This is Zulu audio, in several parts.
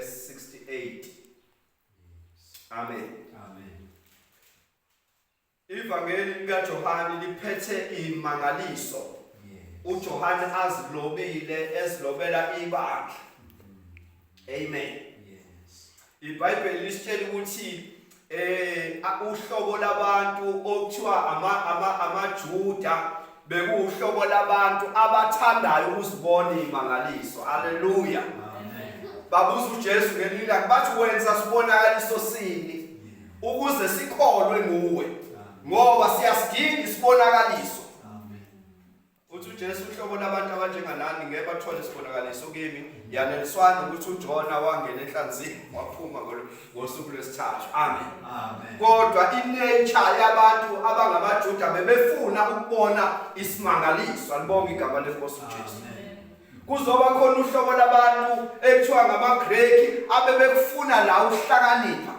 verse 68. Amen. Amen. Ivangeli likaJohane liphethe imangaliso. uJohane azilobile ezilobela ibandla. Amen. Yes. IBhayibheli lisitshela ukuthi uhlobo labantu okuthiwa ama ama amaJuda bekuwuhlobo labantu abathandayo ukuzibona imangaliso. Haleluya. Amen. Babuza uJesu ngelinye ilanga bathi wenza sibonakaliso sini ukuze sikholwe nguwe ngoba siyasidinga isibonakaliso. Amen. Uthi uJesu uhlobo labantu abanjenganani ngeke bathole isibonakaliso kimi. Yaneliswana ukuthi uJona wangena enhlanzini waphuma ngosuku lwesithathu. Amen. Amen. Kodwa inature yabantu abangamaJuda bebefuna ukubona isimangaliso. Alibonge igama lenkosi uJesu. Amen. Kuzoba khona uhlobo labantu ekuthiwa ngamaGreki abebekufuna la uhlakanipha.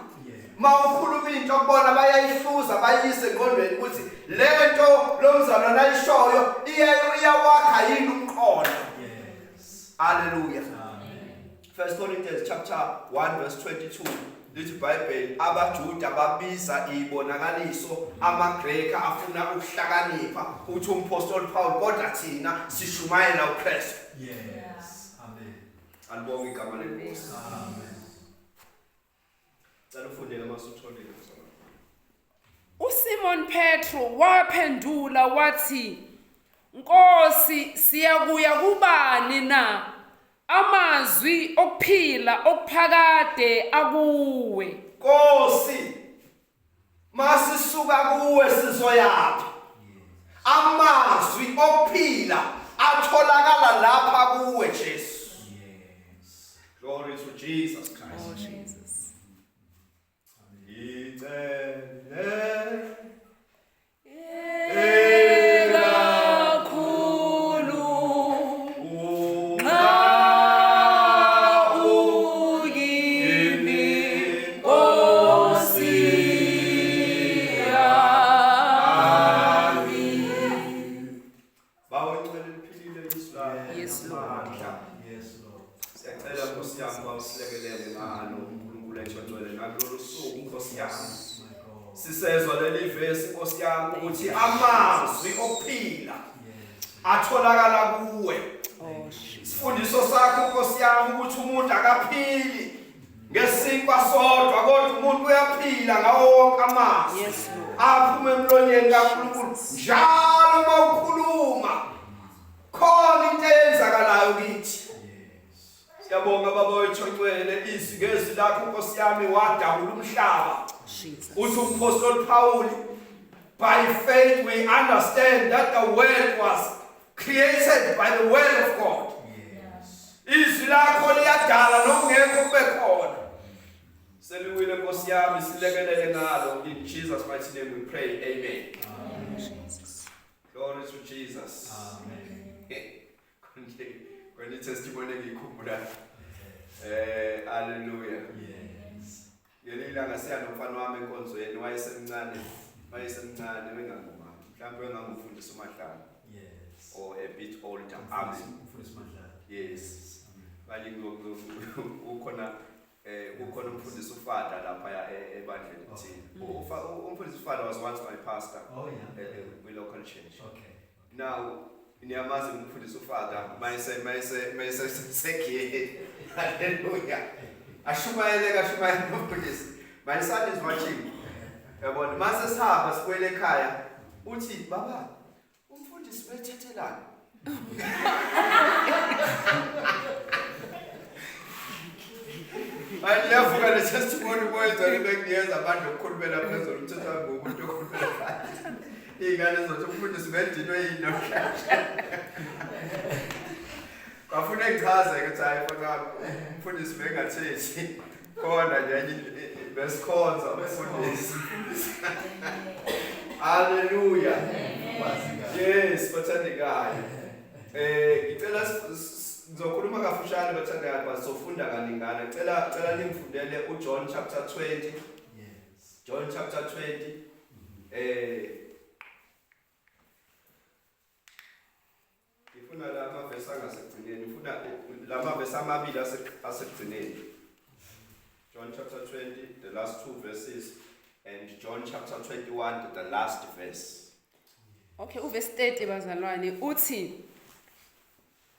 Mawukhuluma into kubona bayayihluza bayise engqondweni ukuthi lento lo mzalwane ayishoyo iyawakha yini umqondo. Yes. Hallelujah. Amen. 1 Corinthians chapter 1 verse 22 lithi iBhayibheli abaJuda babiza ibonakaliso amaGreki afuna ukuhlakanipha uthi umpostoli Paul kodwa thina sishumayela uKristu. Yes. Amen. Alibonge igama lenkosi. Amen. Cela ufundele masutholile mzalwane. uSimon Petro waphendula wathi, Nkosi, siyakuya kubani na? Amazwi okuphila okuphakade akuwe. Nkosi masisuka kuwe sizoyaphi? Amazwi okuphila atholakala lapha kuwe Jesu. Yes. Glory to Jesus Christ. Oh Jesus. Icele Ekakhulu unga ukimi Nkosi yami. Bawo ngicela liphilile izwi lakho. Yes, Lord. Amandla. Yes, Lord. Siyacela Nkosi yami bawusilekelele ngalo uNkulunkulu ethongcwele nakulolu suku Nkosi yami. My God. Sisezwa leli vesi Nkosi yami ukuthi amazwi okuphila Yes. atholakala kuwe. Oh Jesus. Isifundiso sakho Nkosi yami ukuthi umuntu akaphili ngesinkwa sodwa kodwa umuntu uyaphila ngawo wonke amazwi Yes, Lord. aphuma emlonyeni kaNkulunkulu. Njalo uma ukhuluma khona into eyenzakalayo kithi. Yes. Siyabonga baba wethu ongcwele izwi ngezwi lakho Nkosi yami wadabula umhlaba. Jesus. Uthi umpostoli Paul by faith we understand that the world was created by the word of God. Yes. Izwi lakho liyadala nokungekho kube khona. Seliwile Nkosi yami silekelele ngalo in Jesus mighty name we pray. Amen. Jesus. Glory to Jesus. Amen. Kwenye testimony engiyikhumbulayo. Hallelujah. Yes. Ngelinye ilanga siya nomfana wami enkonzweni wayesemncane, wayesemncane wengangoma. Mhlawumbe wengangumfundisi uMahlanga Yes. or a bit older. Amen. Umfundisi Madlala. Yes. Amen. Kanye ukhona ukhona umfundisi uFada lapha ebandleni kuthina. Umfundisi uFada was once my pastor Oh yeah. kwi local church. Okay. Now niyamazi umfundisi uFada mayese mayese mayese segiye. Hallelujah. Ashumayele kashumayele umfundisi. My son is watching. Yabona mase sihamba sibuyele ekhaya uthi baba umfundisi bethethelana. Hayi liyavuka le testimony boyizwa bengiyeza abantu okukhulumela phezulu umthetho wami ngomuntu okhulumela phansi. Iy'ngane zothi umfundisi bedinwe yini namhlanje. Kwafuna ngichaze ukuthi hayi mfana wami umfundisi bengathethi khona nje enye besikhonza umfundisi. Hallelujah. Wazi kahle. Yes, bathandekayo. Ngicela ngizokhuluma kafushane bathandekayo bazofunda kaningana. Ngicela cela ningifundele uJohn chapter 20. Yes. John chapter 20. Ngifuna la mavesi angasekugcineni, ngifuna la mavesi amabili asekugcineni. John chapter 20 the last two verses and John chapter 21 the last verse. Okay, uverse 30 bazalwane uthi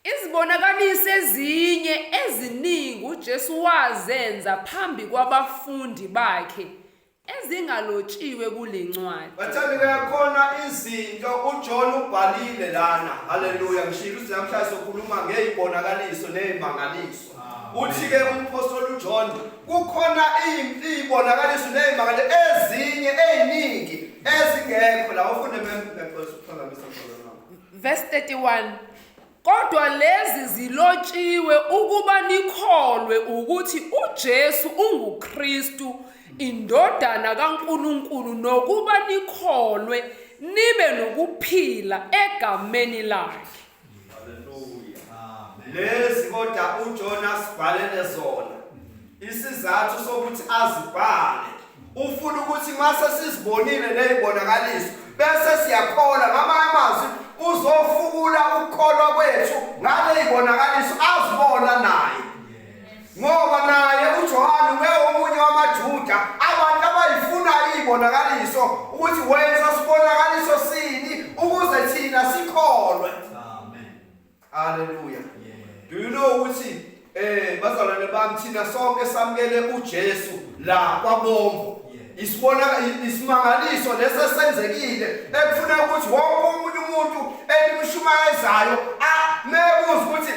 Izibonakaliso ezinye eziningi uJesu wazenza phambi kwabafundi bakhe ezingalotshiwe kule ncwadi. Bathandekayo khona izinto uJohn ubhalile lana. Haleluya ngishilo ukuthi namhlanje sokhuluma ngezibonakaliso nezimangaliso. Uthi ke umphostoli uJohn kukhona izibonakaliso nezimangaliso ezinye eziningi ezingekho la ufunde ngexoxa ukuphazamisa mfowethu. Verse 31 Kodwa lezi zilotshiwe ukuba nikholwe ukuthi uJesu unguKristu indodana kaNkulunkulu nokuba nikholwe nibe nokuphila egameni lakhe. Haleluya. Lezi kodwa uJonas bhalele zona. Isizathu sokuthi azibhale ufuna ukuthi mase sizibonile nezibonakaliso bese siyakholwa ngamanye amazwi uzofukula ukukholwa kwethu ngale zibonakaliso azibona naye ngoba naye uJohane ungewomunye wamaJuda abantu abayifunayo izibonakaliso ukuthi wenza sibonakaliso sini ukuze thina sikholwe Amen. Hallelujah. Do you know ukuthi eh bazalwane bami thina sonke samukele uJesu la kwaBombo. Isibona isimangaliso leso esenzekile ekufuna ukuthi wonke omunye umuntu elimshumayezayo amebuza ukuthi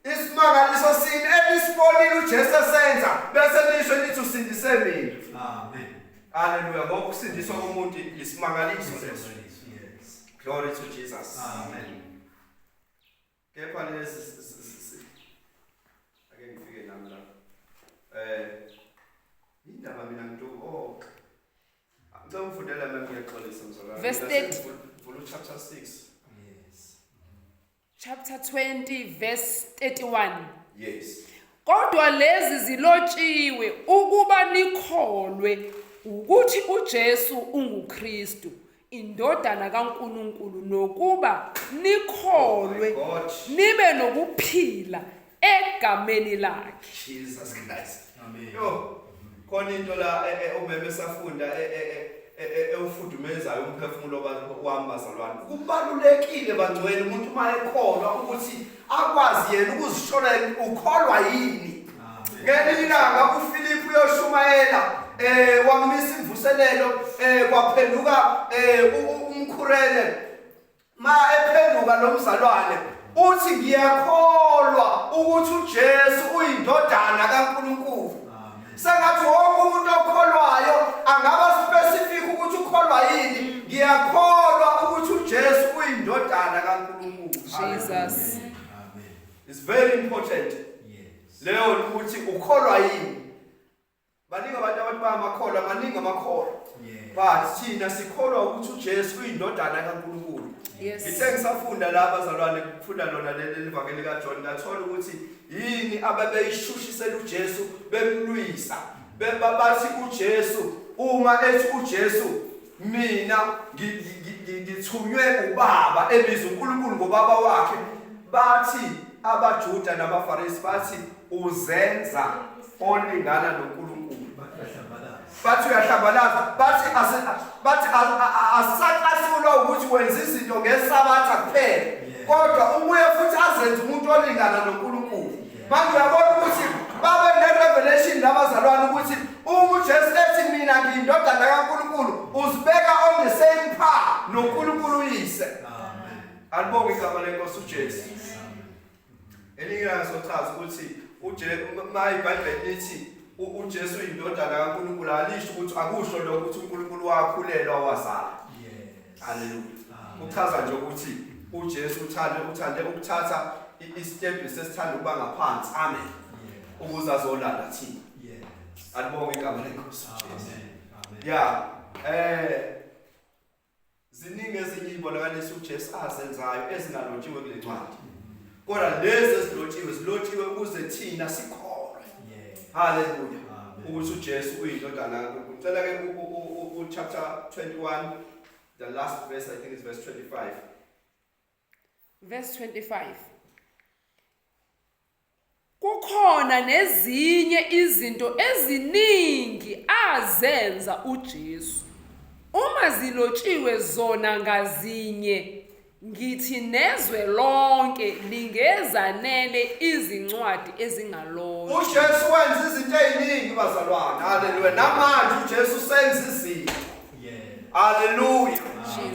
isimangaliso sini enisibonile uJesu esenza bese nisho nithi usindise mina. Amen. Hallelujah. Ngoba ukusindiswa komuntu isimangaliso leso. Yes. Glory to Jesus. Amen. Kepha lesi ake ngifike nami la. Eh indaba mina ngidu oh. Ngicela ufundela mina ngiyaxolisa mzalwane. Verse 30. Vula chapter 6. Yes. Chapter 20 verse 31. Yes. Kodwa lezi zilotshiwe ukuba nikholwe ukuthi uJesu unguKristu indodana kaNkuluNkulu nokuba nikholwe Oh my God. nibe nokuphila egameni lakhe. Jesus Christ. Amen. Yo, khona into la umeme esafunda ewufudumezayo umphefumulo wami bazalwane. Kubalulekile bangcwele umuntu uma ekholwa ukuthi akwazi yena ukuzishola ukholwa yini. Amen. Ngelinye ilanga uFilip uyoshumayela wamisa imvuselelo kwaphenduka umkhurele ma ephenduka lo mzalwane uthi ngiyakholwa ukuthi uJesu uyindodana kaNkuluNkulu. Amen. Sengathi wonke umuntu okholwayo angaba specific ukuthi ukholwa yini. Ngiyakholwa ukuthi uJesu uyindodana kaNkuluNkulu. Jesus. Amen. It's very important. Yes. Leyo ukuthi ukholwa yini. Baningi abantu abathi bayamakholwa, maningi amakholwa. Yes. But thina sikholwa ukuthi uJesu uyindodana kaNkuluNkulu. Yes. Ngithe ngisafunda la bazalwane kufunda lona leli vangeli kaJohn ngathola ukuthi yini ababeyishushisela uJesu bemlwisa. Bathi uJesu uma ethi uJesu mina ngithunywe ubaba ebiza uNkulunkulu ngobaba wakhe bathi abaJuda nabaFarisi bathi uzenza olingana noNkulunkulu. Bayahlambalaza. Bathi uyahlambalaza bathi bathi asacasula ukuthi wenza izinto ngesabatha kuphela kodwa ubuye futhi azenze umuntu olingana noNkulunkulu. Manje uyabona ukuthi babe ne-revelation labazalwane ukuthi uma uJesu ethi mina ngiyindodana kaNkulunkulu uzibeka on the same par noNkulunkulu uyise. Amen. Alibonge igama lenkosi uJesu. Elinye ilanga sochaza ukuthi ma iBhayibheli lithi uJesu uyindodana kaNkulunkulu alisho ukuthi akusho lokho ukuthi uNkulunkulu wakhulelwa wazala. Yes. Haleluya. Amen. Kuchaza nje ukuthi uJesu uthande ukuthatha istep sesithanda ukuba ngaphansi. Amen. Yes. Ukuze azolanda thina. Yes. Alibonge igama lenkosi uJesu. Amen. Amen. Yeah. Ziningi ezinye izibonakaliso uJesu azenzayo ezingalotshiwe kule ncwadi. Kodwa lezi ezilotshiwe zilotshiwe ukuze thina sikholwe. Yes. Hallelujah. Amen. Ukuthi uJesu uyindodana kaNkulunkulu. Ngicela ke u chapter 21 the last verse I think is verse 25. Verse 25. Kukhona nezinye izinto eziningi azenza uJesu. Uma zilotshiwe zona ngazinye, ngithi nezwe lonke lingezanele izincwadi ezingalona. UJesu wenza izinto eziningi bazalwane. Haleluya. Namanje uJesu usenza izinto. Haleluya.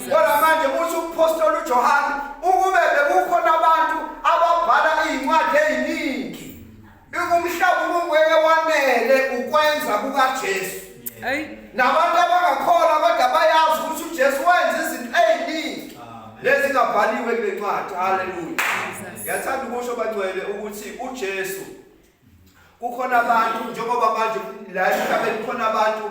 Kodwa manje uthi umpostoli uJohane ukube bekukhona abantu ababhala izincwadi eziningi umhlaba ubungeke wanele ukwenza kukaJesu. Hey. Nabantu abangakholwa kodwa bayazi ukuthi uJesu wenza izinto eziningi lezingabhaliwe kule ncwadi. Haleluya. Ngiyathanda ukusho bangcwele ukuthi uJesu kukhona abantu njengoba manje la emhlabeni kukhona abantu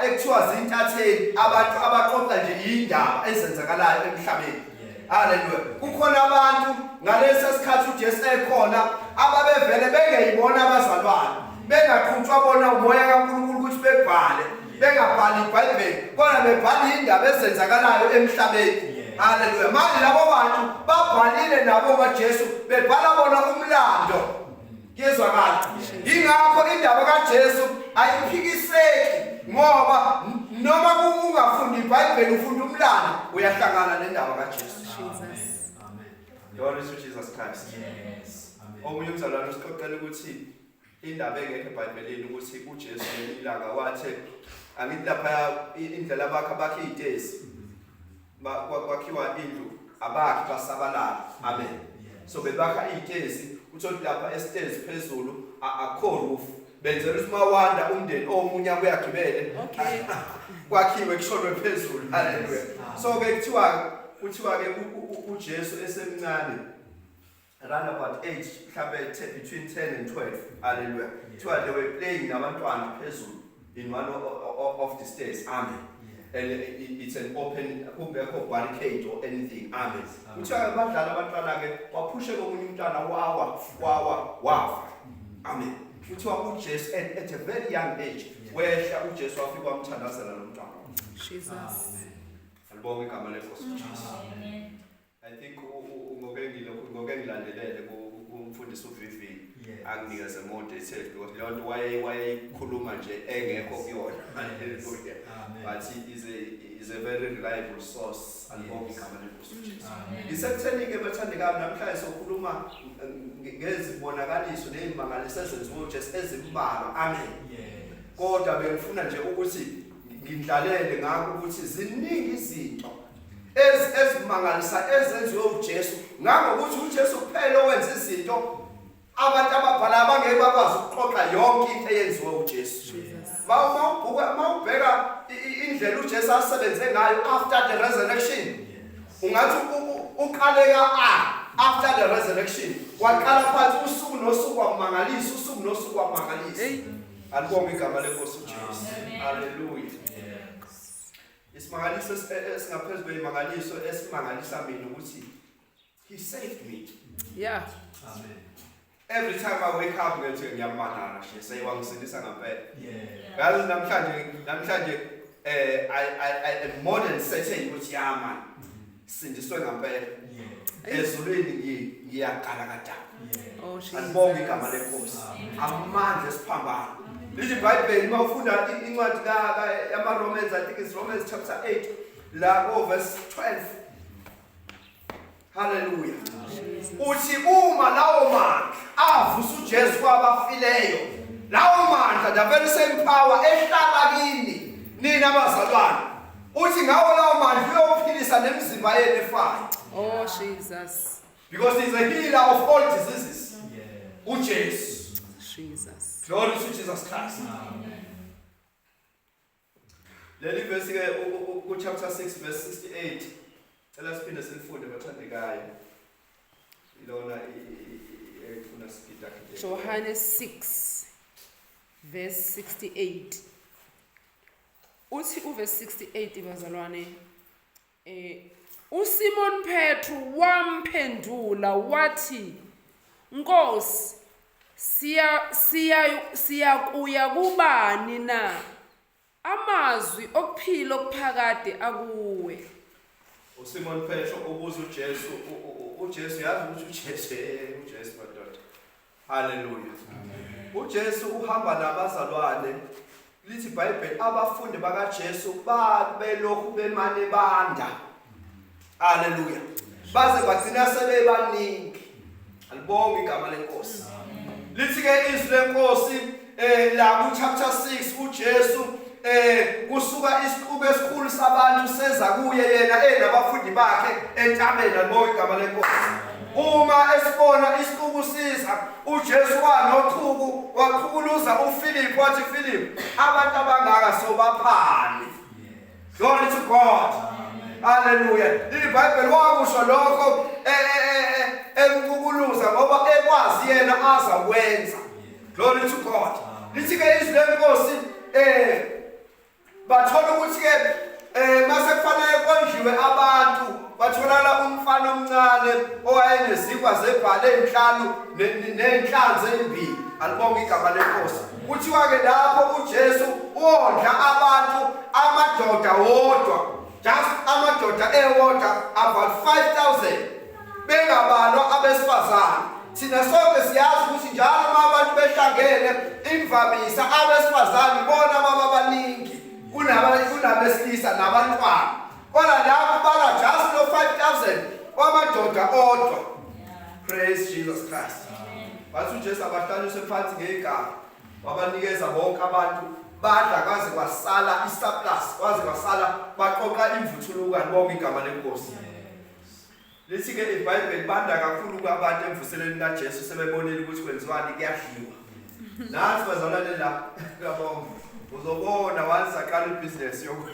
ekuthiwa zintatheli abantu abaqoqa nje indaba ezenzakalayo emhlabeni. Haleluya. Kukhona abantu ngalesi sikhathi uJesu ekhona ababevele bengeyibona abazalwane bengaqhutshwa bona umoya kaNkulunkulu ukuthi bebhale bengabhali iBhayibheli kodwa bebhala indaba ezenzakalayo emhlabeni. Haleluya. Manje labo bantu babhalile nabo kaJesu bebhala bona umlando. Kuyezwakala. Ingakho indaba kaJesu ayiphikiseki ngoba noma ungafundi iBhayibheli ufunda umlando uyahlangana nendaba kaJesu. Jesus. Amen. Glory to Jesus Christ. Yes. Amen. Omunye umzalwane usixoxela ukuthi indaba engekho eBhayibhelini ukuthi uJesu ngelinye ilanga wathi angithi lapha indlela abakha bakhe izitezi kwakhiwa indlu abakhi basabalala. Amen. So bebakha izitezi uthole lapha esitezi phezulu akukho roof benzela ukuthi mawanda umndeni omunye abuye agibele. Okay. Kwakhiwe kushonwe phezulu. Haleluya. So ke kuthiwa ke uJesu esemncane around about age mhlambe between 10 and 12. Hallelujah. Kuthiwa they were playing nabantwana phezulu in one of the stairs. Amen. And it's an open kungekho barricade or anything. Amen. Kuthiwa badlala abantwana ke waphushe komunye umntwana wawa wawa wafa. Amen. Kuthiwa uJesu at a very young age wehla uJesu wafika wamthandazela lo mntwana. Jesus. Alibonge igama lenkosi uJesu. Amen. I think ngoke ngilandelele kumfundisi uVV anginikeze more details because leyo nto wayeyikhuluma nje engekho kuyona. Hallelujah. But he is a very reliable source. Alibonge igama lenkosi uJesu. Ngisekutheni ke bathandekayo namhlanje sokhuluma ngezibonakaliso nezimangaliso ezenziwe uJesu ezimbalwa. Amen. Kodwa bengifuna nje ukuthi ngindlalele ngakho ukuthi ziningi izinto ezimangalisa ezenziwe uJesu ngangokuthi uJesu kuphela owenza izinto abantu ababhala abangeke bakwazi ukuxoxa yonke into eyenziwe uJesu. Mawubheka indlela uJesu asebenze ngayo after the resurrection, ungathi uqaleka after the resurrection waqala phansi usuku nosuku wamangalisa, usuku nosuku wamangalisa. Alibonge igama lenkosi uJesu. Hallelujah. Isimangaliso esingaphezu kwemangaliso esimangalisa mina ukuthi he saved me. Yeah. Amen. Every time I wake up ngithi ngiyamangala nje seyiwangisindisa ngempela. Yeah. Ngazi namhlanje I am more than certain ukuthi yeah man sindiswe ngempela. Yeah. Ezulwini ngiyaqala kadala. Yeah. Oh Jesus. Alibonge igama lenkosi. Amandla esiphambano. Lithi iBhayibheli uma ufunda incwadi yama Romans, I think it's Romans chapter 8 la go verse 12. Hallelujah. Uthi uma lawo mandla avusa uJesu kwabafileyo, lawo mandla the very same power ehlala kini nina bazalwane, uthi ngawo lawo mandla uyophilisa nemizimba yenu efayo. Oh Jesus. Because he's a healer of all diseases. Yeah. uJesu. Jesus. Glory to Jesus Christ. Amen. Leli verse ke ku chapter 6 verse 68. Cela siphinde silifunde bathandekayo. Ilona efuna sigida gide. Johannes 6 verse 68. Uthi uverse 68 bazalwane uSimon Petru wamphendula wathi, Nkosi, siyakuya kubani na? Amazwi okuphila okuphakade akuwe. uSimon Petru ubuza uJesu, uJesu yazi ukuthi uJesu, uJesu madoda. Haleluya. UJesu uhamba nabazalwane lithi iBhayibheli abafundi bakaJesu babelokhu bemane banda. Haleluya. Baze bagcina sebebaningi. Alibonge igama lenkosi. Lithi ke izwi lenkosi la ku chapter 6 uJesu kusuka isixuku esikhulu sabantu seza kuye yena enabafundi bakhe entabeni alibonge igama lenkosi. Uma esibona isixuku siza uJesu wanochuku waqhukuluza uPhilip wathi Philip abantu abangaka sobaphani. Glory to God. Hallelujah. IBhayibheli wakusho lokho emqukuluza ngoba ekwazi yena aza kwenza. Glory to God. Lithi ke izwi lenkosi bathola ukuthi ke mase kufanele kondliwe abantu batholala umfana omncane owayenezinkwa zebhale ezinhlanu nenhlanzi ezimbili. Alibonge igama lenkosi. Kuthiwa ke lapho uJesu wondla abantu amadoda wodwa, just amadoda ewodwa about 5000 bengabalwa abesifazane. Thina sonke siyazi ukuthi njalo uma abantu behlangene imvamisa abesifazane bona baba baningi kunabesilisa nabantwana. Kodwa la kubalwa just lo 5000 wamadoda odwa. Praise Jesus Christ. Bathi uJesu abahlaliswe phansi ngegama wabanikeza bonke abantu badla kwaze kwasala isurplus kwaze kwasala baqoqa imvuthuluka bonke igama lenkosi. Lithi ke iBhayibheli banda kakhulu kwabantu emvuselweni kaJesu sebebonile ukuthi kwenziwani kuyadliwa. Nathi bazalwane la ngiyabonga. Uzobona once aqala ibusiness yoku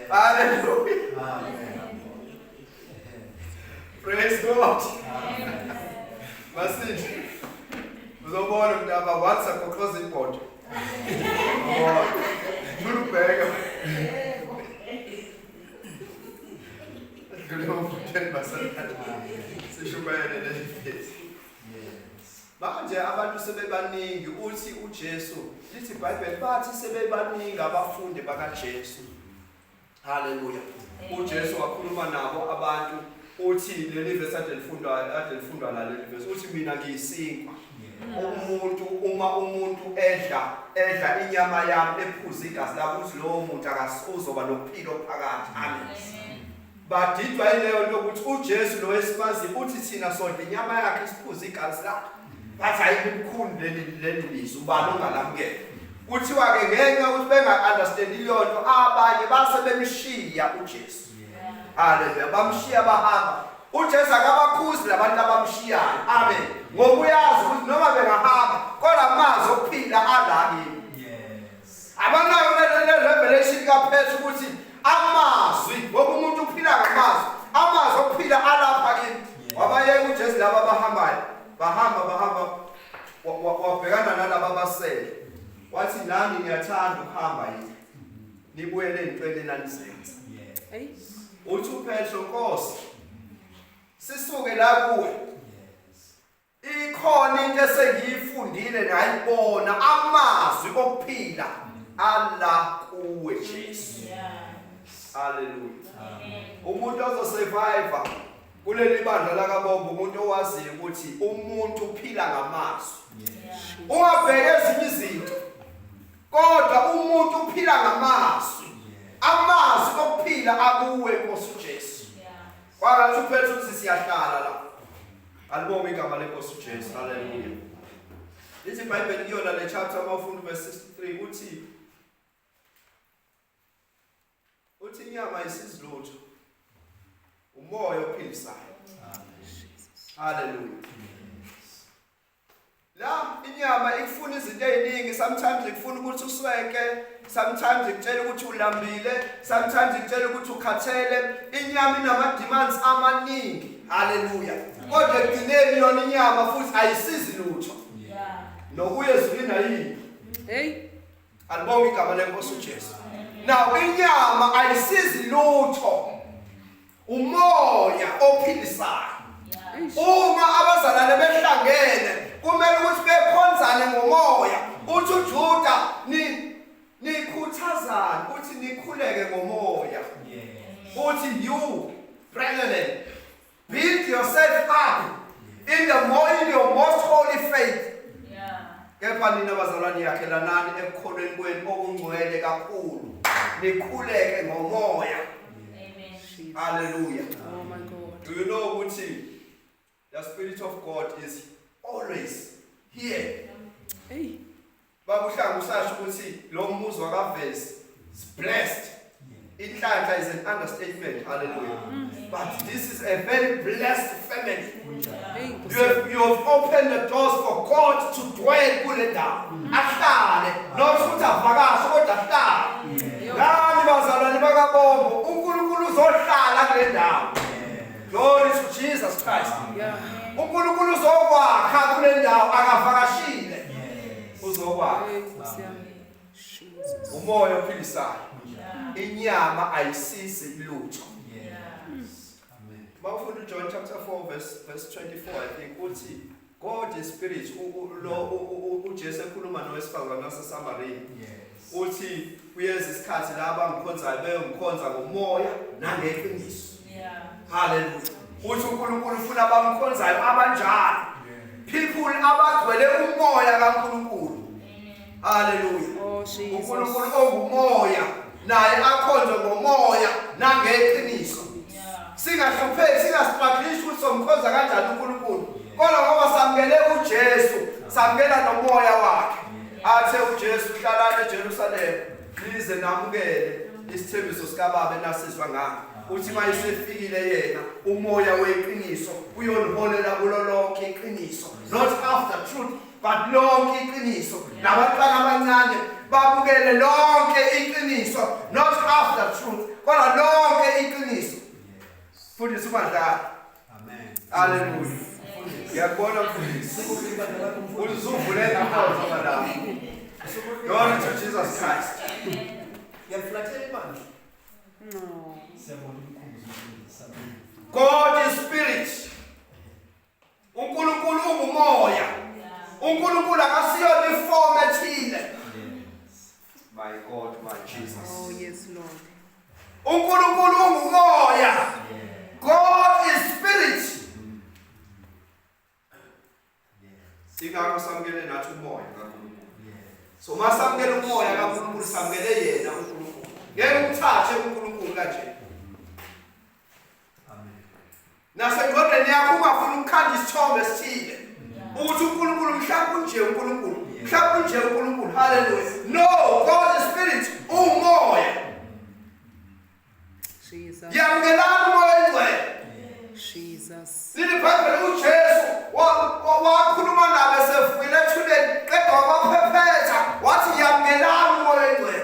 Hallelujah. Amen. Praise God. Masindi. Uzobona mntaba once agoqoza ibhodo. Oh. Ngulubheka. Dlule umtheni basalana. Sishumayele leli vesi. Yes. Manje abantu sebebaningi uthi uJesu lithi iBhayibheli bathi sebebaningi abafundi bakaJesu. Haleluya. uJesu wakhuluma nabo abantu uthi leli verse ade lifundwa la leli verse uthi mina ngiyisinkwa. Umuntu uma umuntu edla inyama yami ephuza igazi lami uthi lowo muntu akasuzoba nokuphila ophakathi. Amen. Badidwa ileyo nto ukuthi uJesu lo esimazi uthi thina sodla inyama yakhe siphuza igazi lakhe. Bathi hayi libukhulu leli lizwi ubani ongalamukela. Kuthiwa ke ngenxa ukuthi benga-understand leyo nto abanye base bemshiya uJesu. Haleluya, bamshiya bahamba. uJesu akabakhuzi labantu abamshiyayo. Amen. Ngoba uyazi ukuthi noma bengahamba kodwa amazwi okuphila ala kimi. Yes. Abanayo le revelation kaPetru ukuthi amazwi ngoba umuntu uphila ngamazwi, amazwi okuphila alapha kimi. Wabayeka uJesu laba abahambayo. Bahamba wabhekana nalaba abasele. Wathi nani niyathanda ukuhamba yini? Nibuyele ezintweni enanizenza. Yes. Uthi uPetru Nkosi sisuke la kuwe. Yes. Ikhona into esengiyifundile nayibona amazwi okuphila ala kuwe Jesu. Hallelujah. Umuntu ozosurvive kuleli bandla lakaBombo umuntu owaziyo ukuthi umuntu uphila ngamazwi. Yes. Ungabheka ezinye izinto kodwa umuntu uphila ngamazwi. Amazwi okuphila akuwe Nkosi uJesu. Kwakathi uPetru uthi siyahlala la. Alibonge igama lenkosi uJesu. Hallelujah. Lithi iBhayibheli kuyona le chapter uma ufunda verse 63 uthi inyama isizilutho umoya ophilisayo. Hallelujah. La inyama ikufuna izinto eziningi, sometimes ikufuna ukuthi usweke, sometimes ikutshela ukuthi ulambile, sometimes ikutshela ukuthi ukhathele. Inyama inama demands amaningi. Hallelujah. Kodwa ekugcineni yona inyama futhi ayisizi lutho. Nokuya ezulwini ayikho. Hey. Alibonge igama lenkosi uJesu. Now inyama ayisizi lutho. Umoya ophilisayo. Uma abazalwane behlangene kumele ukuthi bekhonzane ngomoya. Uthi uJuda nikhuthazane uthi nikhuleke ngomoya. Yes. Uthi you brethren build yourself up in the more in your most holy faith. Kepha nina bazalwane yakhelanani ekukholweni kwenu okungcwele kakhulu. Nikhuleke ngomoya. Amen. Jesus. Hallelujah. Oh my God. Do you know ukuthi the spirit of God is always here? Hey. Babuhlanga usasho ukuthi lo muzi wakaVesi is blessed. Inhlanhla is an understatement. Hallelujah. But this is a very blessed family. Hey, You Nkosi yami. have, you have opened the doors for God to dwell kule ndawo. Ahlale, not ukuthi avakashe kodwa ahlale. Yo. Nani bazalwane bakaBombo, uNkulunkulu uzohlala kule ndawo. Glory to Jesus Christ. Yeah. uNkulunkulu uzokwakha kule ndawo akavakashile. Yes. Uzokwakha. Hey, Nkosi yami. Jesus. Umoya ophilisayo. Inyama ayisizi lutho. Yes. Amen. Mawufunda uJohn chapter 4 verse 24 I think uthi God is spirit lo uJesu ekhuluma nowesifazane waseSamaria. Yes. Uthi kuyeza isikhathi la abangikhonzayo beyongikhonza ngomoya nangeqiniso. Hallelujah. Uthi uNkulunkulu ufuna abamkhonzayo abanjalo. People abagcwele umoya kaNkulunkulu. Hallelujah. Oh Jesus. uNkulunkulu ongumoya naye akhonzwe ngomoya nangeqiniso. Singahlupheki singastrugglishi ukuthi somkhonza kanjani uNkulunkulu. Kodwa ngoba samukele uJesu, samukela nomoya wakhe. Athe uJesu hlalani eJerusalema nize namukele isithembiso sikaBaba enasizwa ngakho. Uthi mayisefikile yena umoya weqiniso uyoniholela kulo lonke iqiniso, not after truth but lonke iqiniso. Nabantwana abancane babukele lonke iqiniso, not after truth kodwa lonke iqiniso. Fundisa umadlala. Amen. Hallelujah. Ngiyakubona mfundisi. Uzuvulele inkonzo madam. Glory to Jesus Christ. Ngiyalifulathela ibandla. No. Siyabonga umkhumbuzo mfundisi. Amen. God is spirit. uNkulunkulu ungumoya. uNkulunkulu akasiyona iform ethile. Yes. My God, my Jesus. Oh yes, Lord. uNkulunkulu ungumoya. Yes. God is spirit. Yes. Ingakho samukele nathi umoya kaNkulunkulu. Yes. So masamukele umoya kaNkulunkulu samukele yena uNkulunkulu. Ngeke umthathe uNkulunkulu kanje. Amen. Nasengqondweni yakho ungafuni ukukhanda isithombe esithile. Ukuthi uNkulunkulu mhlawumbe nje uNkulunkulu. Mhlawumbe nje uNkulunkulu. Hallelujah. No, God is spirit, umoya. Jesus. Yamukelani umoya oyingcwele. Jesus. Lithi iBhayibheli uJesu wakhuluma nabo esevukile ethuneni qeda wabaphephetha wathi yamukelani umoya oyingcwele.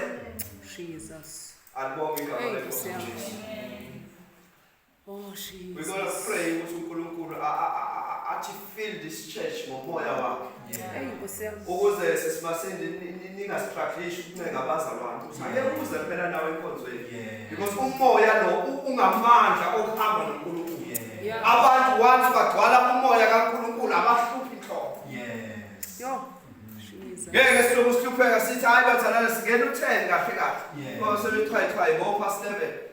Jesus. Alibonge igama Hey, lenkosi Nkosi yami. uJesu. Oh We're going to Jesus. pray ukuthi uNkulunkulu athi fill this church ngomoya wakhe. Hey, Nkosi yami. Ukuze sisimasindi ningastrugglishi ukuncenga abazalwane ukuthi ake uze phela nawe enkonzweni. Yes. Because umoya lo ungamandla okuhamba noNkulunkulu. Yes. Yeah. Abantu once bagcwala umoya kaNkulunkulu abahluphi inhlobo. Yes. Yo. Jesus. Ngeke siloku sihlupheka sithi hayi bathandana singena u10 kahle kahle. Yes. Ngoba sebechwayichwayi ngo past 11.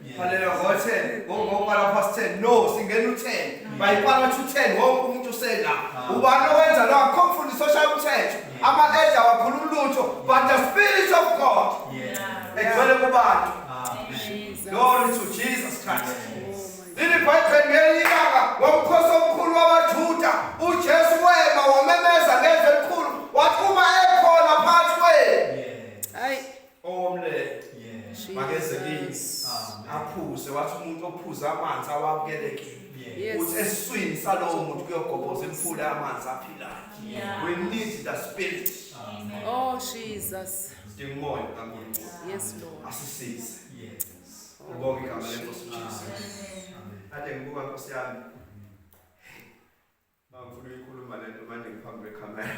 Yes. Phalela ngo10, ngo quarter past 10. No, singena u10. By quarter to 10 wonke umuntu usela. Ubani owenza lo akukho mfundisi oshaya umthetho. Ama-elder awakhuluma lutho, but the spirit of God Yes. egcwele kubantu. Amen. Jesus. Glory to Jesus Christ. Oh my Lili Bhayibheli ngelinye ilanga ngomkhosi omkhulu wabaJuda uJesu wema wamemeza ngezwi elikhulu wathi uma ekhona phakathi kwenu Yes. Ay. owomlele Yes. Makeze kimi. Jesus. Amen. aphuze wathi umuntu ophuza amanzi awamukelekile. Yes. Uthi esiswini salowo muntu kuyogobhoza imfula yamanzi aphilayo. We need the spirit. Amen. Oh Jesus. Sidinga umoya kaNkulunkulu. Yes, Lord. Asisize. Yes. Ubonge igama lenkosi uJesu. Amen. Kade ngibuka Nkosi yami. Mangifuna ukuyikhuluma lento manje ngiphambi kwekhamera.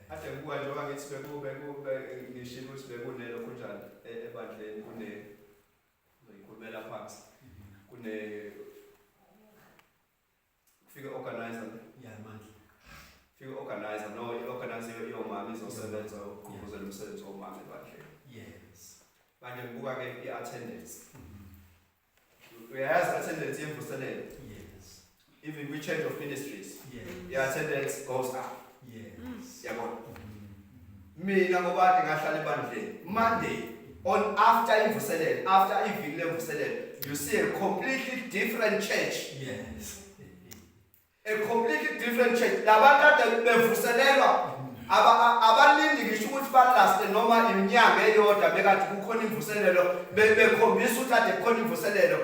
Kade ngibuka njengoba ngithi bekube ngishilo ukuthi bekunelo kunjani ebandleni kune ngiyikhulumela phansi. Kune kufike organizer Yeah, mandla. fike organizer no i-organizer yomama izosebenza ukugqugquzela umsebenzi womama ebandleni. Yes. Manje ngibuka ke i-attendance. Uyayazi attendance yemvuselelo. Yes. Even we change of ministries. Yes. I-attendance goes up. Yes. Yabona. Mina ngoba ngahlala ebandleni Monday on after imvuselelo, after iviki lemvuselelo, you see a completely different church. Yes. A completely different church. Labantu ade bevuselelwa abalindi ngisho ukuthi balaste noma iminyaka eyodwa bekade kukhona imvuselelo, bekhombisa ukuthi ade kukhona imvuselelo.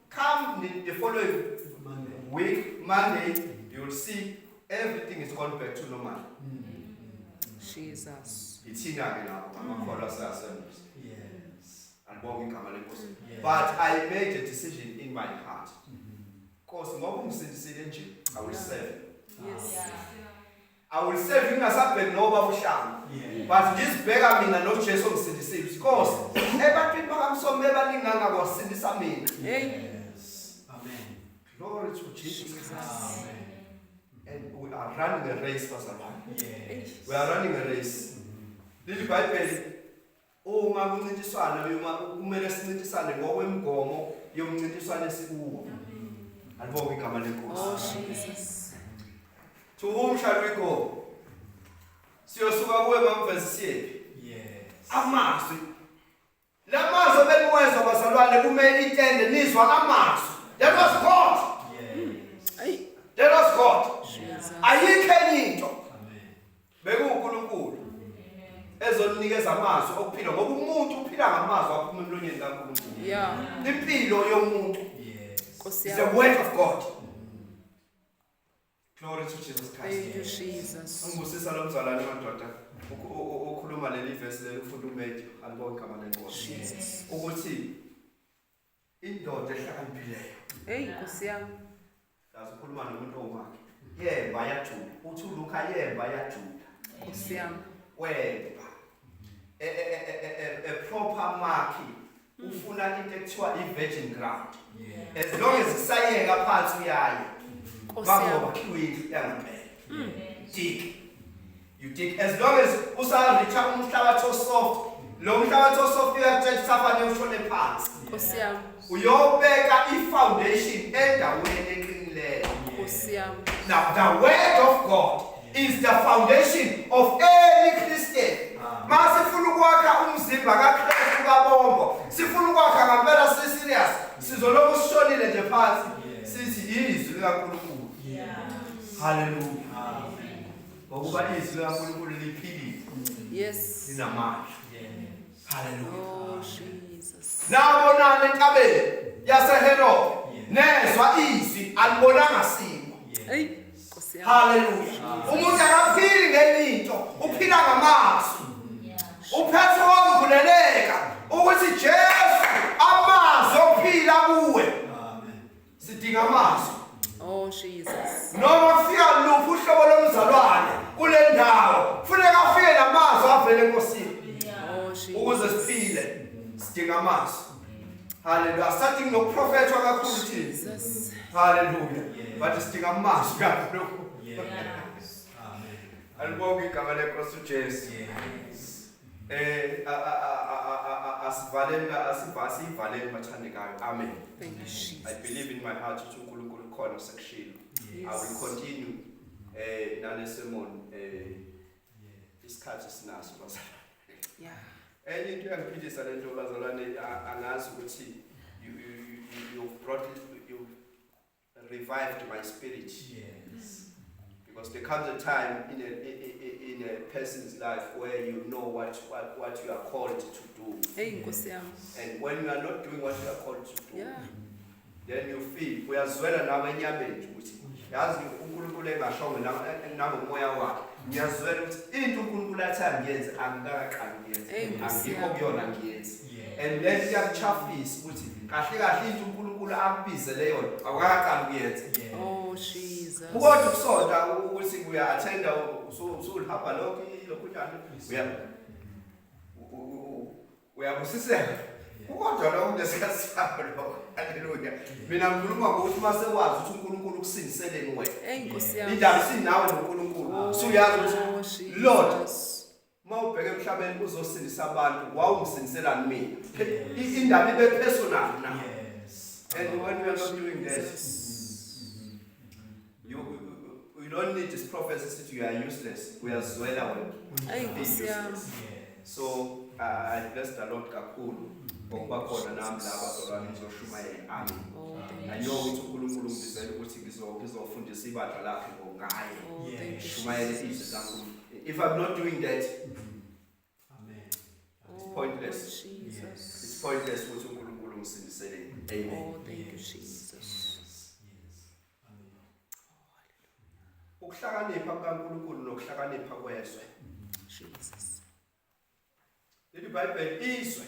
Come the following Monday. week, Monday, you will see everything is gone back to normal. Jesus. Ithina ke lapho amakholwa ase-Assemblies. Yes. Alibonge igama lenkosi. Yes. But I made a decision in my heart. Nkosi, ngoba ungisindisile nje, I will serve. Yes. I will serve ngingasabheki noba uhlanga. Yes. But ngizibheka mina noJesu ongisindisile. Nkosi, ebantwini bakaMsomi bebaningi kangaka wasindisa mina. Hey. Yes. Amen. Glory to Jesus Christ. Amen. And we are running a race, bazalwane. Yes. We are running a race. Leli Bhayibheli uma kuncintiswana, uma kumele sincintisane ngokwemigomo yomncintiswano esikuwo. Alibonge igama lenkosi. Oh Jesus. To whom shall we go? Siyosuka kuwe mamvezi siyephi? Yes. Amazwi. Lamazwi ebeniwezwa bazalwane kumele itende nizwa amazwi. That was God. Yes. Hey. That was God. Jesus. Ayikho enye into. Amen. BekuwuNkulunkulu ezoninikeza amazwi okuphila, ngoba umuntu uphila ngamazwi aphuma emlonyeni kaNkulunkulu. Impilo yomuntu Yes. Nkosi is the yami. word of God. Glory to Jesus Christ. Thank you Jesus. Ungibusisa lo mzalwane madoda okhuluma leli verse leli ufunda uMatthew, alibonge igama lenkosi. Jesus. Ukuthi indoda ehlakaniphileyo Hey Nkosi yami. yazi ukhuluma nomuntu owakhe. Yemba yajula. Uthi uLuka yemba yajula. Nkosi yami. Wemba. A proper mark ufuna into ekuthiwa i-virgin ground. Yes. As long as kusayeka phansi uyaya. Nkosi yami. Bangoba khiwe yangempela. Dig. You dig as long as usareacha umhlabathi osoft. Lo mhlabathi osoft uyakutshela ukuthi ushone phansi. Nkosi yami. Uyobeka i-foundation endaweni eqinileyo. Nkosi yami. Now the word of God is the foundation of any Christian. Masifuna ukwakha umzimba kaKristu kaBombo, sifuna ukwakha ngempela si serious, sizoloku sishonile nje phansi, sithi izwi likaNkulunkulu. Yes. Hallelujah. Amen. Ngokuba izwi likaNkulunkulu liphilile, Yes. linamandla. Yes. Hallelujah. Oh Jesus. Nabonana entabeni yaseHerode, Yes. nezwa izwi, alibonanga simo. Hey Nkosi yami. Hallelujah. Umuntu akaphili ngenye into, uphila ngamazwi. UPetro wambuleleka ukuthi Jesu amazwi okuphila kuwe. Amen. Sidinga amazwi. Oh Jesus. Noma kufika luphi uhlobo lomzalwane kule ndawo, kufuneka afike namazwi avele eNkosini Oh Jesus. ukuze siphile. Sidinga amazwi. Hallelujah. Asadingi nokuprofethwa kakhulu thina. Jesus. Hallelujah. Yes. But sidinga amazwi kaNkulunkulu. Yes. Amen. Alibonge igama lenkosi uJesu. Yes. Asivaleni asivaleni bathandekayo. Amen. Thank you Jesus. I believe in my heart ukuthi uNkulunkulu khona sekushilo. Yes. I will continue nale sermon isikhathi sinaso bazalwane. Yeah. Enye into engiphilisa lento bazalwane, angazi ukuthi you brought it, you revived my spirit. Yes. Because there comes a time in a person's life where you know what you are called to do. Hey Nkosi yami. And when you are not doing what you are called to do, Yeah. then you feel uyazwela nawe enyameni ukuthi yazi uNkulunkulu engashongo nangomoya wakhe. Ngiyazwela ukuthi into uNkulunkulu athi angiyenze angikaqali ngiyenze. Hey Nkosi Angikho yami. kuyona ngiyenze. Yes. And then iyakuchafisa ukuthi kahle kahle into uNkulunkulu akubizele yona awukaqali kuyenza. Yes. Oh Jesus. Kodwa ukusonta ukuthi uya-attenda usulihamba lokhu lokhu njani uyabusiseka. Kodwa lokho kunesikhathi sakho lokho. Hallelujah. Mina ngikhuluma ngokuthi mase wazi ukuthi uNkulunkulu ukusindiseleni wena. Hey Nkosi yami. Indaba sinawe noNkulunkulu. Suyazi ukuthi Oh Jesus. Lord, Uma ubheka emhlabeni uzosindisa abantu, wawungisindiselani mina? Indaba ibe personal now. Yes. And when we are not doing that, you don't need this prophecy sithi you are useless. Uyazwela wena. Ayi Nkosi yami. Useless. Yes. So I bless the Lord kakhulu ngokuba khona nami la bazalwane ngizoshumayela. Amen. Oh, thank I you. know ukuthi uNkulunkulu ungibizele ukuthi ngizofundisa ibandla lakhe ngongaye. Oh, thank you. Shumayele izwi Jesus. likaNkulunkulu. If I'm not doing that, Amen. it's pointless. Oh, Jesus. It's pointless ukuthi uNkulunkulu ungisindiseleni. Amen. Oh, thank you, Yes. Jesus. Yes. Yes. Amen. Ukuhlakanipha kukaNkulunkulu nokuhlakanipha kwezwe. Jesus. Lithi iBhayibheli izwe.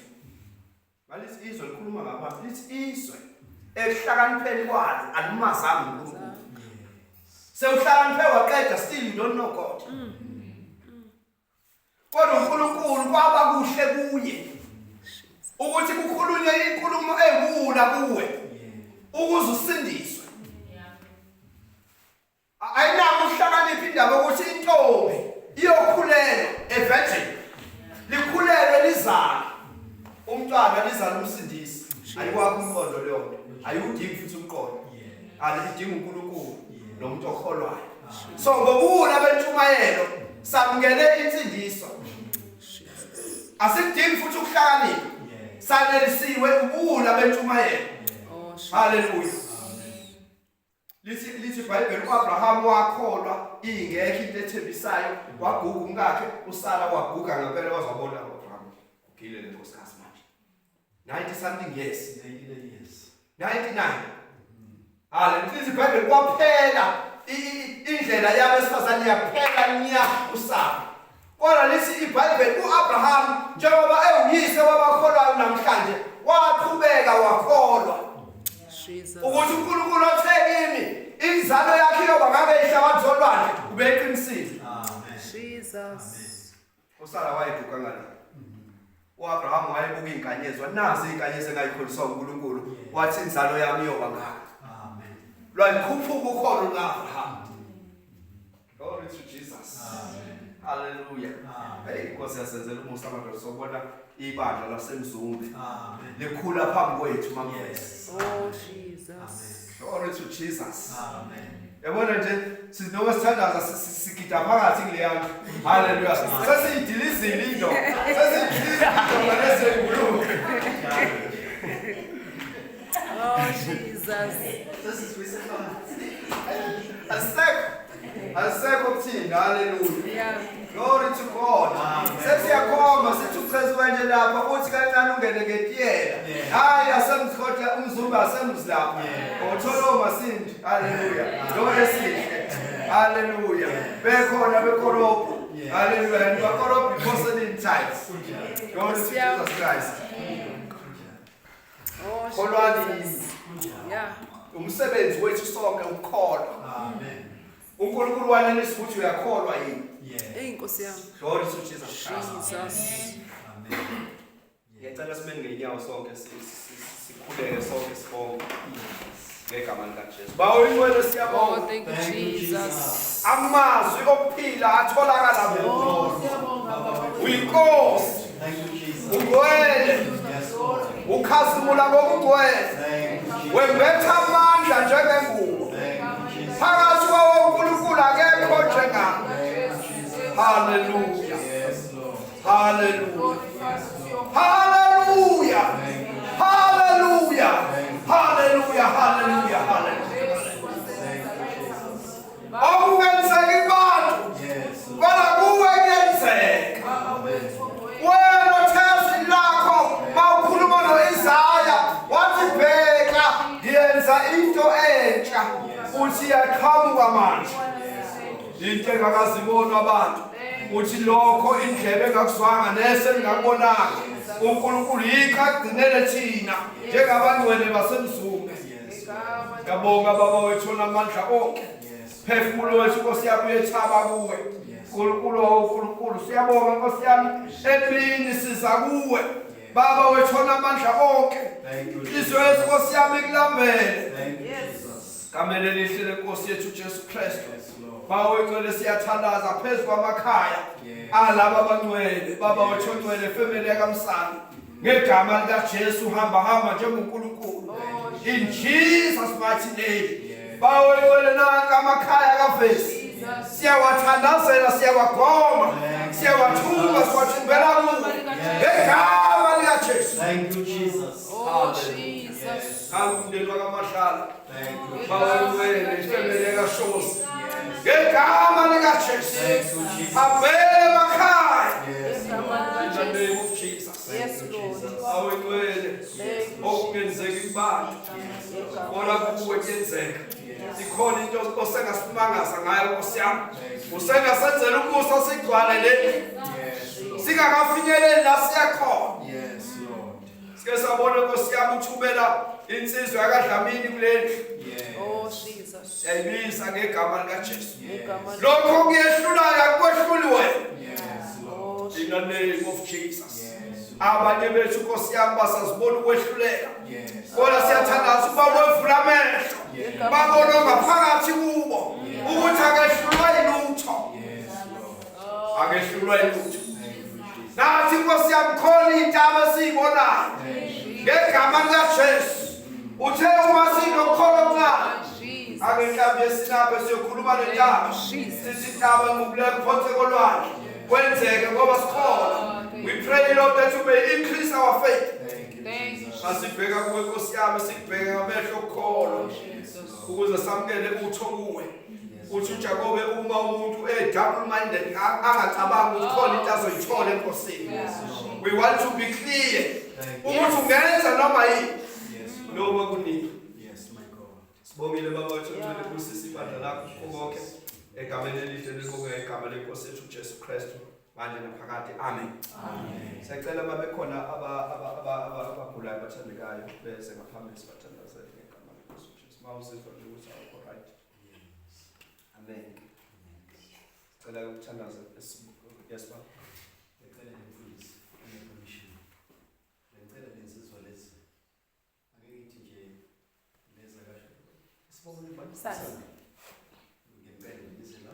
Malithi izwe likhuluma ngabantu. Lithi izwe ekuhlakanipheni kwalo alimazanga uNkulunkulu. Yes. Sewuhlakaniphe waqeda, still you don't know God. Kodwa uNkulunkulu kwaba kuhle kuye Jesus. ukuthi kukhulunywe inkulumo ewula kuwe Yeah. ukuze usindiswe. Ayinako ukuhlakanipha indaba ukuthi intombi iyokhulelwa, a virgin, likhulelwe lizale umntwana, lizale umsindisi. Ayiwakho umqondo leyo nto, ayiwudingi futhi umqondo. Yeah. Alidinga uNkulunkulu Yeah. nomuntu okholwayo. Amen. So ngobuwula bentshumayelo samukele insindiso. Jesus. Asikudingi futhi ukuhlakanipha. Yes. Sanelisiwe ubuwula bentshumayelo. Yeah. Oh, Jesus. Hallelujah. Amen. Lithi iBhayibheli uAbraham wakholwa ingekho into ethembisayo, waguga umkakhe uSara, waguga ngempela, wazwabona uAbraham ugile lenkosikazi manje 90 something years. 99 years. 99. Hallelujah. Lithi iBhayibheli kwaphela indlela yabesifazane, yaphela nya uSara. Kodwa lithi iBhayibheli uAbraham njengoba ewuyise wabakholwayo namhlanje waqhubeka wakholwa Jesus. ukuthi uNkulunkulu othe kimi inzalo yakhe iyoba ngabe ihlabathi zolwandle ubeqinisile. Amen. Jesus. uSara wayeguga ngala. uAbraham wayebuka izinkanyezi, nazi izinkanyezi engayikholiswa uNkulunkulu, wathi inzalo yami iyoba ngaka. Amen. Lwayikhuphuka ukholo lukaAbraham. Glory to Jesus. Amen. Hallelujah. Amen. Hey, Inkosi yasenzela umusa abantu, sobona ibandla laseMzumbe Amen. likhula phambi kwethu mamfethu. Yes. Oh, Jesus. Glory to Jesus. Amen. Yabona nje sinoma sithandaza sigida phakathi kuleya ndlu. Hallelujah. Sesiyidilizile into. Sesiyidilizile into lesengulube. Oh, Jesus. Sesizwise phansi. Asisekho. Asisekho kuthina. Hallelujah. Yeah. Glory to God. Amen. Sesiyakhomba sithi uChris manje lapha uthi kancane ungene ngetiyela. Yeah. Hayi asemzikhohle umzumba asemzi lapha. Yeah. Uthola omasindi. Hallelujah. Lo esihle. Hallelujah. Bekhona bekorobho. Yeah. Hallelujah. And bakorobho porcelain tiles. Kunjalo. Glory to Yeah. Jesus Christ. Kunjalo. Oh, Kholwani. Jesus. Kunjalo. Yeah. Umsebenzi wethu sonke ukukholwa. Amen. uNkulunkulu wanelisa ukuthi uyakholwa yini. Yes. Hey, Nkosi yami. Glory to Jesus Christ. Jesus. Amen. Ngiyacela sime ngenyawo sonke sikhuleke sonke sibonge Yes. ngegama likaJesu. Bawo ingcwele Oh, siyabonga. thank you, Thank you, Jesus. Jesus. Amazwi okuphila atholakala kuwe. Oh, siyabonga Baba. Uyinkosi, Thank you, Jesus. ungcwele, Yes, Lord. ukhazimula ngokungcwele. Thank you, Jesus. Wembetha amandla njengengubo. Thank you, Jesus. Phakathi kwawo uNkulunkulu akekho njengawe. Thank you, Jesus. Hallelujah. Yes, Lord. Hallelujah. Hallelujah. Thank you. Hallelujah. Hallelujah. Hallelujah. Hallelujah. Thank you, Jesus. Okungenzeki kubantu Yes, Lord. kodwa kuwe kuyenzeka. Wena thezwi lakho mawukhuluma noIsaya wathi bheka ngiyenza into entsha uthi iyaqhamuka manje. Into engakazibonwa abantu uthi lokho indlebe engakuzwanga nese engakubonanga uNkulunkulu yikho agcinele thina njengabangcwele baseMzumbe. Yes, Lord. Ngiyabonga baba wethu onamandla onke. Yes. Phefumulo wethu Nkosi yami uyethaba kuwe. Yes. uNkulunkulu uNkulunkulu siyabonga Nkosi yami emini siza kuwe. Baba wethu onamandla onke. Thank you, Inhliziyo yethu Jesus. Nkosi yami ikulambele. Thank you, Jesus. Gameni elihle lenkosi yethu Jesu Kristu. Yes, Lord. Bawo oyingcwele siyathandaza phezu kwamakhaya Yes. alaba abangcwele baba wethu ongcwele family yakamsana ngegama likaJesu hamba hamba njengoNkulunkulu in Jesus mighty name. Yes. Bawo oyingcwele nanka amakhaya kaVesi siyawathandazela siyawagoma siyawathuka siwathumbela kuwe ngegama likaJesu. Thank you, Jesus. Oh, Jesus. Nangu umndeni wakaMahlala Thank you. bawo oyingcwele family yakashozi Yes. ngegama likaJesu Thank you, Jesus. avele emakhaya. Yes. Igama In the likaJesu. name of Jesus. Yes, Lord. Awuyingcwele Thank you. okungenzeki kubantu Igama kodwa kuwe kuyenzeka. Yes. Ikhona into osengasimangaza ngayo Nkosi yami. Usengasenzela umusa sigcwale le Yes, Lord. singakafinyeleli la siyakhona. Yes, Lord. Sike sabona Nkosi yami uthumela insizwa yakadlamini kule ndlu. Yes. Oh, Jesus. Siyayibiza ngegama likaJesu. Igama Lokho kuyehlulayo akwehluli wena. Yes, Lord. Oh, In the name of Jesus. Yes. Abanye bethu Nkosi yami basazibona ukwehluleka. Yes. Kodwa siyathandaza ukuba wevula amehlo. Yes. Babona ngaphakathi kubo ukuthi akehlulwa yilutho. Yes, Lord. Akehlulwa yilutho. Thank you, Jesus. Nathi Nkosi yami khona iy'ntaba esiyibonayo Thank you. ngegama likaJesu. Uthe uma sinokholo okuncane Jesus. ake mhlawumbe yesinaphe siyokhuluma nentaba sithi intaba ngubuleka phonse kolwandle kwenzeke ngoba sikholwa. We pray, Lord, that you may increase our faith. Thank you, Thank you, Jesus. Masibheka kuwe Nkosi yami sikubheke ngamehlo okukholwa Jesus. ukuze samukele utho kuwe. Yes. Uthi uJakobe uma umuntu e-double minded angacabangi ukuthi khona into azoyithola enkosini. We want to be clear Thank you. ukuthi ungenza noma yini Yes, Lord. noma kunini. Yes, my God. Sibongile baba wethu ongcwele busisa ibandla lakho kukho konke egameni elihle elibonga igama lenkosi yethu uJesu Kristu manje naphakade amen. Amen. Siyacela babe khona abagulayo abathandekayo beze ngaphambili sibathandazele ngegama lenkosi uJesu. Mawuzizwa nje ukuthi awukho right. Amen. Sicela ukuthandaza yes baba. Ngicela nje please, une permission. Ngicela lensizwa lezi. Ake ngithi nje leza kasho. Sibonge manje. Sasa. Ngicela ngize la.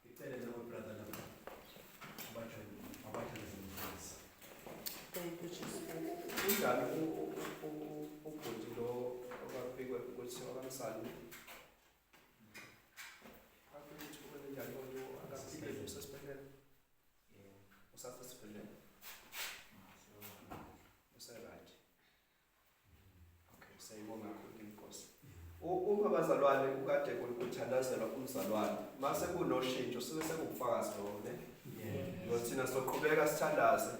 Ngicela nawe brother lapha. Abajoin abathandaze please. Thank you, Jesus. Unjani ubhuti lo okwabikwe ukuthi wakamsani? Afike ukuthi kube njani lo akaphilile usesibhedlela? Usasesibhedlela. Use-right. Okay, siyayibonga kakhulu inkosi. Uma abazalwane ukade kuthandazelwa umzalwane, mase kunoshintsho suke sekubufakazi lobo ne? Yeah. Ngoba thina soqhubeka sithandaze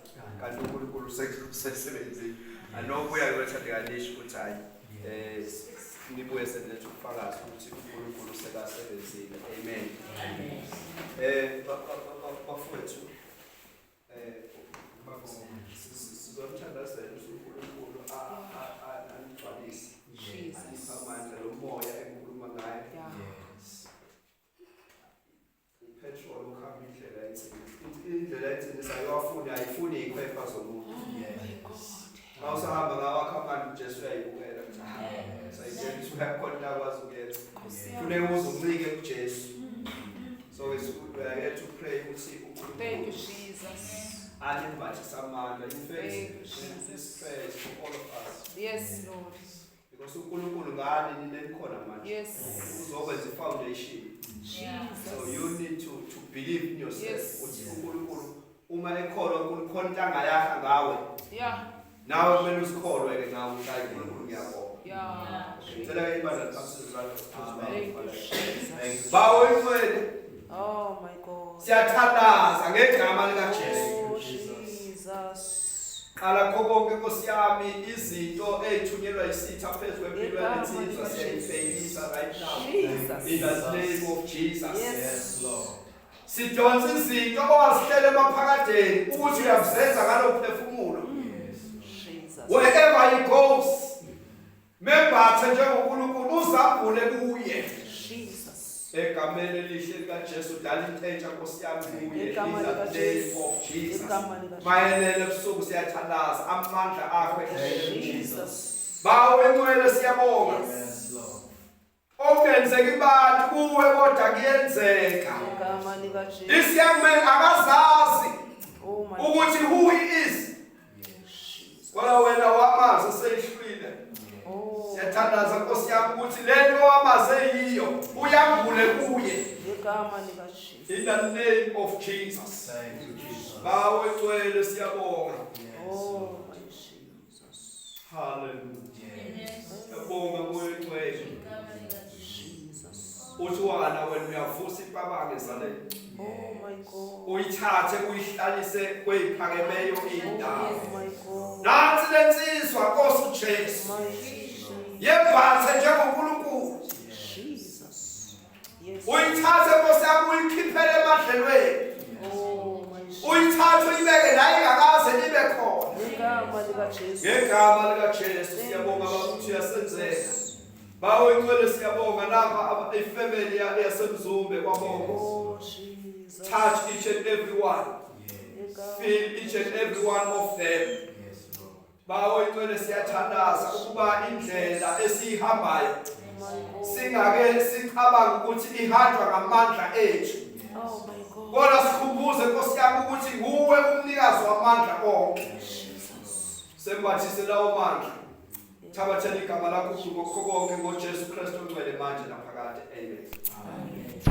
kanti uNkulunkulu usesebenzile. Anobuya kwethandeka nisho ukuthi hayi nibuye senilethe ubufakazi ukuthi uNkulunkulu sekasebenzile. Amen. Bafowethu sizomthandazela uNkulunkulu anigcwalise. Jesus. Amandla lomoya engikhuluma ngayo. Yeah. Yes. Ipetrol ukuhamba indlela enzima. Indlela enzima ayifuni ayifuni ikhwefa zomuntu. Yes. Mawusahamba ngawakho amandla uJesu uyayibukela ukuthi sayitshela ukuthi uyakhona into akwazi ukuyenza. Funeka uze uncike kuJesu. So it's good we are here to pray ukuthi Thank you, uNkulunkulu Jesus. anembathise amandla. In fact, Thank you, Jesus. this prayer is for all of us. Yes, Lord. Because uNkulunkulu ngani nina enikhona manje. Yes. Uzokwenza i-foundation. So you Jesus. need to believe in yourself. Yes. Ukuthi uNkulunkulu uma ekholwa uNkulunkulu khona into angayakha ngawe. Yeah. Nawe kumele uzikholwe ke nawe ukuthi hayi uNkulunkulu ngiyabonga. Yeah. Ngicela ke ibandla liphakamise izandla. Thank you, Jesus. Bawo ingcwele Oh my God. siyathandaza ngegama likaJesu. Oh Jesus. Qala kho konke Nkosi yami izinto ezithunyelwa isitha phezu kwempilo yalensizwa siyayifeyilisa right now. Jesus. In the name of Jesus. Yes. Yes, Lord. Sidonsa izinto owazihlela emaphakadeni ukuthi uyakuzenza ngalo phefumulo. Yes, Lord. Jesus. Wherever he goes, membathe njengoNkulunkulu uzambule kuye. Jesus. Egameni elihle likaJesu dala into entsha Nkosi yami kuye. In Igama the name likaJesu. of Jesus. Igama likaJesu. Mayelele ebusuku siyathandaza amandla akho ehlele. Jesus. Bawo engcwele siyabonga. Yes, Lord. Okungenzeki kubantu kuwe kodwa kuyenzeka. Igama likaJesu. This young man akazazi Oh my ukuthi who he is. Kodwa wena wamazi eseyihlwile. Oh. Siyathandaza Nkosi yami ukuthi lento wamazi eyiyo uyambule kuye. Igama likaJesu. In the name of Jesus. Thank you, Jesus. Bawe ngcwele siyabonga. Yes. Oh my Jesus. Hallelujah. Yes. Siyabonga kuwe ngcwele. Jesus. Uthi wana wena uyavusa ipabange zale. Oh my God. Uyithathe uyihlalise kweyiphakemeyo indawo. Oh my God. Nansi lensizwa Nkosi uJesu. My Jesus. Yembathe njengoNkulunkulu. Jesus. Yes. Uyithathe Nkosi yami uyikhiphele emadlelweni. Oh my Jesus. Uyithathe uyibeke la ingakaze ibe khona. Igama likaJesu. Ngegama likaJesu siyabonga baba ukuthi uyasenzeka. Bawo ingcwele siyabonga lapha ifamily yaseMzumbe kwabongo. Oh Jesus. Touch each and every one. Yes. Igama Fill each and every one of them. Yes, Lord. Bawo ingcwele siyathandaza ukuba indlela esiyihambayo My God. singake sicabange ukuthi ihanjwa ngamandla ethu. Oh my God. Kodwa sikhumbuze Nkosi yami ukuthi nguwe umnikazi wamandla onke. Jesus. Sembathise lawo mandla. Thabathela igama lakho ngokho konke ngoJesu Kristu ongcwele manje naphakade. Amen. Amen.